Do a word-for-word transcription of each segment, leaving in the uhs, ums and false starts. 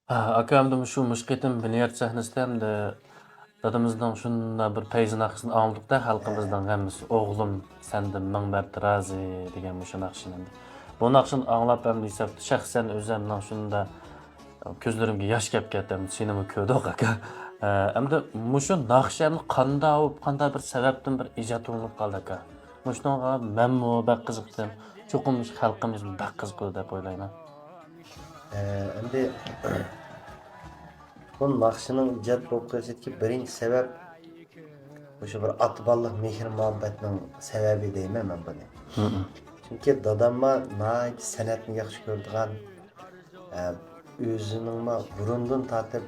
ھە، ئاكا، ئەمدى مۇشۇ، مۇشۇ قېتىم بىليارد سەھنىسىدە ئەمدى دادىمىزنىڭ شۇنداق بىر پەيزى ناخشىسىنى ئاڭلىدۇقتا، خەلقىمىزنىڭ ھەممىسى «ئوغلۇم، سەندىن مىڭ مەرتە رازى» دېگەن مۇشۇ ناخشىنى ئەمدى. بۇ ناخشىنى ئاڭلاپ ئەمدى ھېسابتا شەخسەن ئۆزۈمنىڭ شۇنداق كۆزلىرىمگە ياش كەپ كەتتى. ئەمدى سېنىمۇ كۆردۇق، ئاكا. ئە، ئەمدى مۇشۇ ناخشا ئەمدى قانداق بولۇپ، قانداق بىر سەۋەبتىن بىر ئىجاد قىلىنىپ قالدى، ئاكا؟ مۇشۇنىڭغا مەنمۇ بەك قىزىقتىم. چوقۇم مۇشۇ خەلقىمىزمۇ بەك قىزىقىدۇ دەپ ئويلايمەن. ئە، ئەمدى بۇ ناخشىنىڭ ئىجاد بولۇپ قېلىشىدىكى بىرىنچى سەۋەب، مۇشۇ بىر ئاتا-بالىلىق مېھىر-مۇھەببەتنىڭ سەۋەبى دەيمەن مەن بۇنى. مم. چۈنكى داداممۇ ناھايىتى سەنئەتنى ياخشى كۆرىدىغان، ئە، ئۆزىنىڭمۇ بۇرۇندىن تارتىپ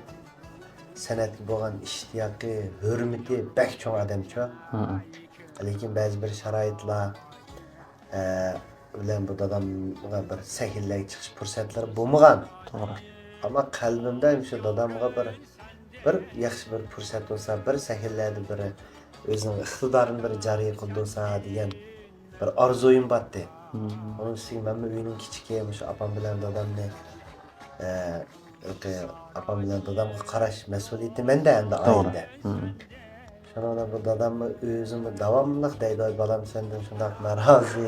سەنئەتكە بولغان ئىشتىياقى، ھۆرمىتى بەك چوڭ ئادەمچۇ. مم. لېكىن بەزى بىر شارائىتلار، ئە، بىلەن بۇ دادامغا بىر سەھنىلەرگە چىقىش پۇرسەتلىرى بولمىغان. توغرا. ئەمما قەلبىمدە شۇ دادامغا بىر، بىر ياخشى بىر پۇرسەت بولسا، بىر سەھنىلەردە بىر ئۆزىنىڭ ئىقتىدارىنى بىر جارى قىلدۇرسا دېگەن بىر ئارزۇيۇم بارتى. مم. ئۇنىڭ ئۈستىگە مەنمۇ ئۆينىڭ كىچىكى، مۇشۇ ئاپام بىلەن دادامنى، ئە، ئاپام بىلەن دادامغا قاراش مەسئۇلىيىتى مەندە ئەمدى توغرا. ئائىلىدە. مم. شۇنىڭ بىلەن بۇ داداممۇ ئۆزىمۇ داۋاملىق دەيدۇ، «ۋاي بالام، سەندىن شۇنداق نارازى،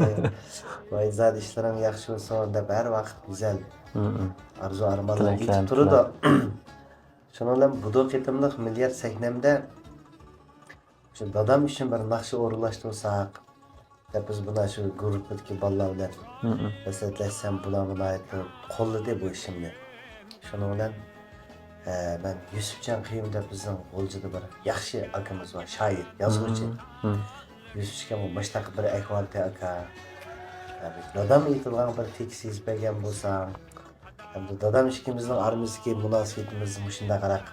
ۋاي زادى ئىشلىرىڭ ياخشى بولسۇن» دەپ ھەر ۋاقىت گۈزەل مم. ئارزۇ ئارمانلار تىلەكلەرنى ئېيتىپ تۇرىدۇ. تىلەپ. شۇنىڭ بىلەن بۇ قېتىملىق مىليارد سەھنەمدە شۇ دادام ئۈچۈن بىر ناخشا ئورۇنلاشتۇرساق، دەپ بىز مانا شۇ گۇرۇپپىدىكى بالىلار بىلەن مم. مەسلىھەتلەشسەم، بۇلارمۇ ناھايىتى قوللىدى بۇ ئىشىمنى. شۇنىڭ بىلەن، ئە، مەن يۈسۈپجان قېيۇم دەپ بىزنىڭ غۇلجىدا بىر ياخشى ئاكىمىز بار، شائىر، يازغۇچى. مم. مم. يۈسۈپجان مۇشۇنداق بىر ئەھۋالتى ئاكا. يەنى دادام ئېيتىدىغان بىر تېكىست يېزىپ بەرگەن بولساڭ، ھەمدە دادام ئىككىمىزنىڭ ئارىمىزدىكى مۇناسىۋىتىمىز مۇشۇنداقراق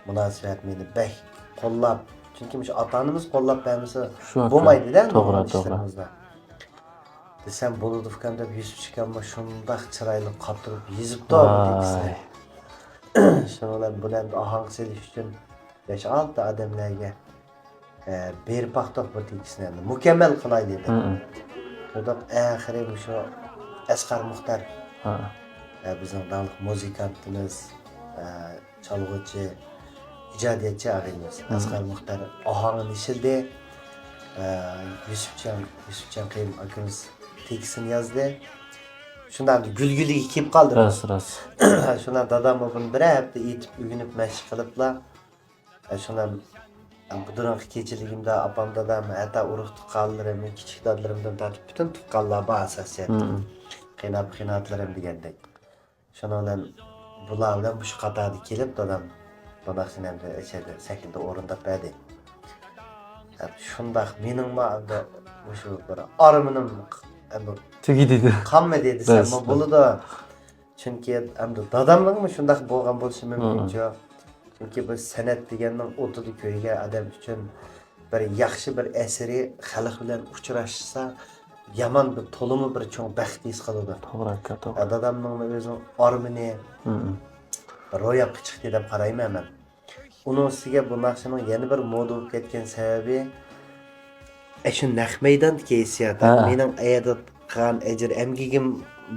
مۇناسىۋەت مېنى بەك قوللاپ، چۈنكى مۇشۇ ئاتا-ئانىمىز قوللاپ بەرمىسە شۇ ئاكا. بولمايدۇ-دە، توغرا، نۇرغۇن توغرا. ئىشلىرىمىزدا. دېسەم بولىدۇ ئۇكام دەپ يۈسۈپ ئۇكاممۇ شۇنداق چىرايلىق قاتتۇرۇپ يېزىپتۇ بۇ ۋاي. تېكىستنى. شۇنىڭ بىلەن بۇنى ئەمدى ئاھاڭغا سېلىش ئۈچۈن بەش-ئالتە ئادەملەرگە ئە، بېرىپ باقتۇق بۇ تېكىستنى ئەمدى مۇكەممەل قىلايلى دەپ. مم. قىلدۇق، ئەخىرى مۇشۇ ئەسقەر مۇختەر، ھە. ئە، بىزنىڭ داڭلىق مۇزىكانتىمىز، ئە، چالغۇچى، ئىجادىيەتچى ئاغىنىمىز مم. ئەسقەر مۇختەر ئاھاڭىنى ئىشلىدى. ئە، يۈسۈپجان، يۈسۈپجان قېيۇم ئاكىمىز تېكىستىنى يازدى. شۇنداق گۈلگۈلىگە كېلىپ قالدى بۇ. راست، راست. شۇنداق داداممۇ بۇنى بىرەر ھەپتە ئېيتىپ، ئۆگىنىپ، مەشىق قىلىپلا، ئە، شۇنداق، ئە، بۇ بۇرۇنقى كېچىلىكىمدە ئاپام، دادام، ھەتتا ئۇرۇق تۇغقانلىرىم، كىچىك دادىلىرىمدىن تارتىپ پۈتۈن تۇغقانلار بار ئاساسىيەتتە. مم. قېيىنئاپا، قېيىنئاتىلىرىم دېگەندەك. شۇنىڭ بىلەن بۇلار بىلەن مۇشۇ قاتاردا كېلىپ دادام بۇ ناخشىنى ئەمدى ئەشەدە سەھنىدە ئورۇنداپ بەردى. ئە، شۇنداق مېنىڭمۇ ئەمدى مۇشۇ بىر ئارمىنىم ئەمدى تۈگىدى. قانمىدى دېسەممۇ بولىدۇ. چۈنكى ئەمدى دادامنىڭمۇ شۇنداق بولغان بولۇشى مۇمكىنچۇ. چۈنكى بىز سەنئەت دېگەننىڭ ئوتىدا كۆيگەن ئادەم ئۈچۈن بىر ياخشى بىر ئەسىرى خەلق بىلەن ئۇچراشسا، يامان بىر، تولىمۇ بىر چوڭ بەخت ھېس قىلىدۇ. توغرا ئاكا، توغرا. ئە، دادامنىڭمۇ ئۆزىنىڭ ئارمىنى، مم. روياپقا چىقتى دەپ قارايمەن مەن. ئۇنىڭ ئۈستىگە بۇ ناخشىنىڭ يەنە بىر مودا بولۇپ كەتكەن سەۋەبى، ئەشۇ نەق مەيداندىكى ھېسسىيات. ھە. مېنىڭ ئەيەردە قىلغان ئەجىر ئەمگىكىم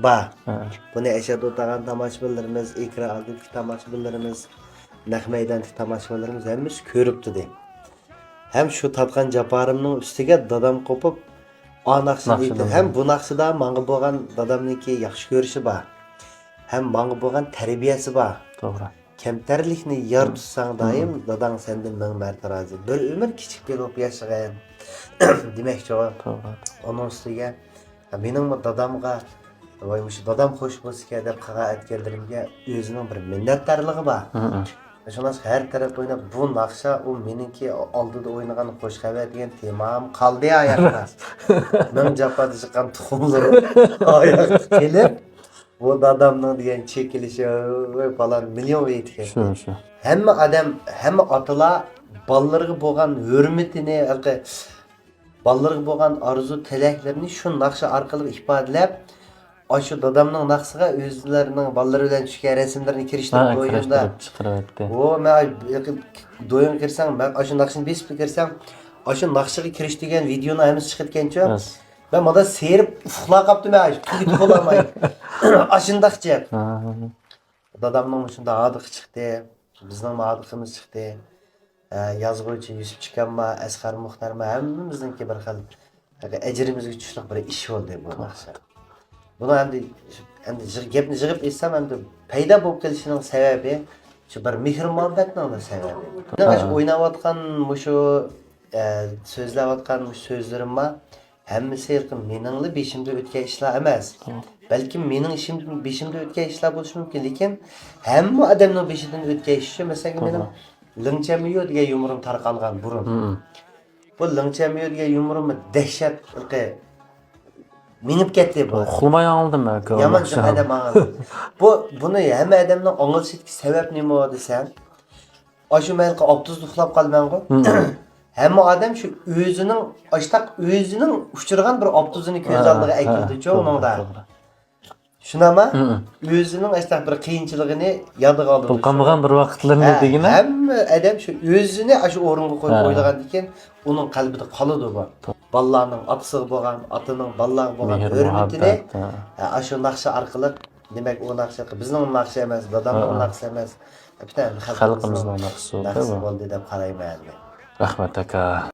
بار. ھە. بۇنى ئەشەدە ئولتۇرغان تاماشىبىنلىرىمىز، ئېكران ئالدىدىكى تاماشىبىنلىرىمىز، نەق مەيداندىكى تاماشىبىنلىرىمىز ھەممىسى كۆرۈپتۇ دەي. ھەم شۇ تارتقان جاپالىرىمنىڭ ئۈستىگە دادام قوپۇپ، ئا ناخشىنى ناخشىنى ئېيتىپ، ھەم بۇ ناخشىدا ماڭا بولغان دادامنىڭكى ياخشى كۆرۈشى بار. ھەم ماڭا بولغان تەربىيەسى بار. توغرا. كەمتەرلىكنى يار تۇتساڭ دائىم، داداڭ سەندىن مىڭ مەرتە رازى. بىر ئۆمۈر كىچىك بولۇپ ياشىغان دېمەكچىغۇ. توغرا. ئۇنىڭ ئۈستىگە، ھە، مېنىڭمۇ دادامغا، ۋاي، مۇشۇ دادام خوش بولسىكەن دەپ قىلغان ئەتكەنلىرىمگە ئۆزىنىڭ بىر مىننەتدارلىقى بار. مم. شۇڭلاشقا ھەر تەرەپ ئويناپ، بۇ ناخشا، ئۇ مېنىڭكى ئالدىدا ئوينىغان خوش خەۋەر دېگەن تېمام قالدى ئاياقتا. مىڭ جاپادا چىققان تۇخۇملىرىم ئاياققا كېلىپ، بۇ دادامنىڭ دېگەن چېكىلىشى، ۋاي، پالان مىليون ۋېيىتكەن. شۇ، شۇ. ھەممە ئادەم، ھەممە ئاتىلار بالىلىرىغا بولغان ھۆرمىتىنى، ھېلىقى بالىلىرىغا بولغان ئارزۇ تىلەكلىرىنى شۇ ناخشا ئارقىلىق ئىپادىلەپ، ئاشۇ دادامنىڭ ناخشىسىغا ئۆزلىرىنىڭ بالىلىرى بىلەن چۈشكەن رەسىملىرىنى كىرىشتۈرۈپ ھە، دويۇندا. كىرىشتۈرۈپ چىقىرىۋەتتى. ھو، مەن دويۇنغا كىرسەڭ، مەن ئاشۇ ناخشىنى بېسىپلا كىرسەڭ، ئاشۇ ناخشىغا كىرىشتۈرگەن ۋىدېئونىڭ ھەممىسى چىقىدىكەنچۇ. راست. مەن مانا سېرىپ ئۇخلاپ قاپتىمەن، تۈگىتىپ بولالماي. ئاشۇنداقچە. ھە. دادامنىڭ مۇشۇنداق ھاردۇقى چىقتى، بىزنىڭ ھاردۇقىمىز چىقتى. ئە، يازغۇچى يۈسۈپ چىكانما، ئەسقەر مۇختارما، ھەممىمىزنىڭكى بىر خىل ئەجرىمىزگە چۈشلۈك بىر ئىش بولدى بۇ ناخشا. بۇنى ئەمدى، ئەمدى يىغ-، گەپنى يىغىپ ئېيتسام، ئەمدى پەيدا بولۇپ قېلىشىنىڭ سەۋەبى شۇ بىر مېھىر-مۇھەببەتنىڭلا سەۋەبى. مېنىڭ ئاشۇ ھە. ئويناۋاتقان مۇشۇ، ئە، سۆزلەۋاتقان مۇشۇ سۆزلىرىممۇ ھەممىسى مېنىڭلا بېشىمدا ئۆتكەن ئىشلار ئەمەس. توغرا. بەلكىم مېنىڭ ئىشىم، بېشىمدا ئۆتكەن ئىشلار بولۇشى مۇمكىن، لېكىن ھەممە ئادەمنىڭ بېشىدىن ئۆتكەن ئىش شۇ. مەسىلەن، مېنىڭ توغرا. لىڭچەميۇ دېگەن يۇمۇرۇم تارقالغان بۇرۇن. مم. بۇ لىڭچەميۇ دېگەن يۇمۇرۇم دەھشەت ھېلىقى مېڭىپ كەتتى بۇ. ئۇخلىماي ئاڭلىدىم مەن. يامان جىق ئادەم ئاڭلىدى. بۇ، بۇنى ھەممە ئادەمنىڭ ئاڭلىشىدىكى سەۋەب نېمە دېسەڭ، ئاشۇ مەن ھېلىقى ئاپتوبۇستا ئۇخلاپ قالىمەنغۇ. مم. ھەممە ئادەم شۇ ئۆزىنىڭ، ئاشتاق ئۆزىنىڭ ئۇچرىغان بىر ئاپتوبۇسىنى كۆز ھە، ئالدىغا ھە، ئەكېلىدىچۇ توغرا، ئۇنىڭدا. توغرا. شۇنداقما؟ مم. ئۆزىنىڭ ئاشتاق بىر قىيىنچىلىقىنى يادىغا ئالىدۇ. بىر قالمىغان بىر ۋاقىتلىرىنى ھە، دېگىنە. ھەممە ئادەم شۇ ئۆزىنى ئاشۇ ئورۇنغا قويۇپ ھە. ئويلىغاندىكىن ئۇنىڭ قەلبىدە قالىدۇ بۇ. توغرا. بالىلارنىڭ ئاتىسىغا بولغان، ئاتىنىڭ بالىلارغا بولغان مېھىر، ھۆرمىتىنى مۇھەببەت، ھە. ھە، ئاشۇ ناخشا ئارقىلىق، دېمەك، ئۇ ناخشا بىزنىڭ ناخشا ئەمەس، دادامنىڭ ھە. ناخشا ئەمەس، پۈتۈن خەلقىمىزنىڭ خەلقىمىزنىڭ ناخشىسى ناخشىسى بولدى. بولدى دەپ قارايمەن مەن. رەھمەت ئاكا.